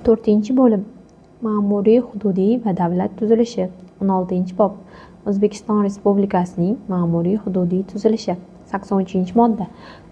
4-bo'lim. Ma'muriy-hududiy va davlat tuzilishi. 16-bob. O'zbekiston Respublikasining ma'muriy-hududiy tuzilishi. 83-modda.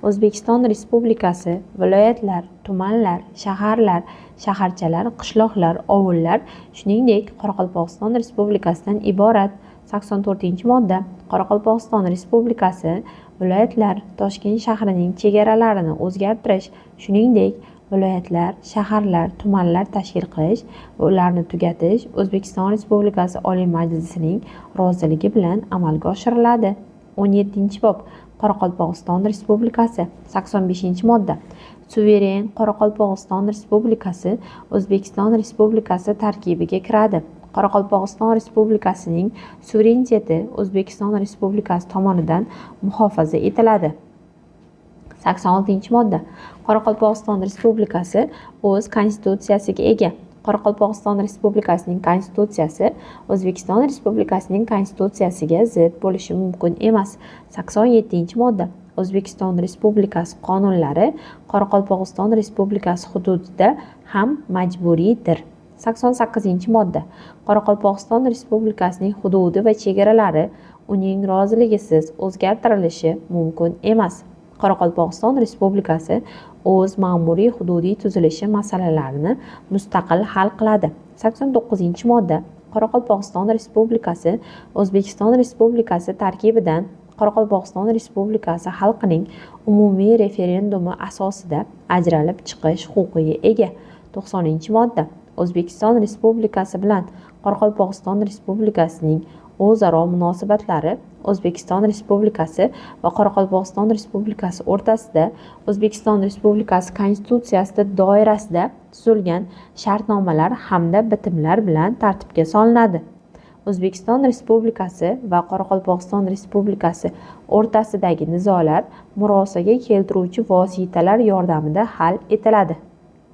O'zbekiston Respublikasi viloyatlar, tumanlar, shaharlar, shaharchalar, qishloqlar, ovullar, shuningdek, Qoraqalpog'iston Respublikasidan iborat. 84-modda. Qoraqalpog'iston Respublikasi, viloyatlar, Toshkent shahrining chegaralarini o'zgartirish, shuningdek, viloyatlar, shaharlar, tumanlar tashkil qilish va ularni tugatish O'zbekiston Respublikasi Oliy Majlisining roziligi bilan amalga oshiriladi. 17-bob. Qoraqalpog'iston Respublikasi. 85-modda. Suveren Qoraqalpog'iston Respublikasi O'zbekiston Respublikasi tarkibiga kiradi. Qoraqalpog'iston Respublikasining suvereniteti O'zbekiston Respublikasi tomonidan muhofaza etiladi. 86-modda. Qoraqalpog'iston Respublikasi o'z Konstitutsiyasiga ega. Qoraqalpog'iston Respublikasining Konstitutsiyasi O'zbekiston Respublikasining Konstitutsiyasiga zid bo'lishi mumkin emas. 87-modda. O'zbekiston Respublikasi qonunlari Qoraqalpog'iston Respublikasi hududida ham majburiydir. 88-modda. Qoraqalpog'iston Respublikasining hududi va chegaralari uning roziligisiz o'zgartirilishi mumkin emas. Qoraqalpog'iston Respublikasi o'z ma'muriy-hududiy tuzilishi masalalarini mustaqil hal qiladi. 89-modda. Qoraqalpog'iston Respublikasi O'zbekiston Respublikasi tarkibidan Qoraqalpog'iston Respublikasi xalqining umumiy referendumi asosida ajralib chiqish huquqiga ega. 90-modda. O'zbekiston Respublikasi bilan Qoraqalpog'iston Respublikasining o'zaro munosabatlari O'zbekiston Respublikasi va Qoraqalpog'iston Respublikasi o'rtasida O'zbekiston Respublikasi Konstitutsiyasi doirasida tuzilgan shartnomalar hamda bitimlar bilan tartibga solinadi. O'zbekiston Respublikasi va Qoraqalpog'iston Respublikasi o'rtasidagi nizolar murosaga keltiruvchi vositalar yordamida hal etiladi.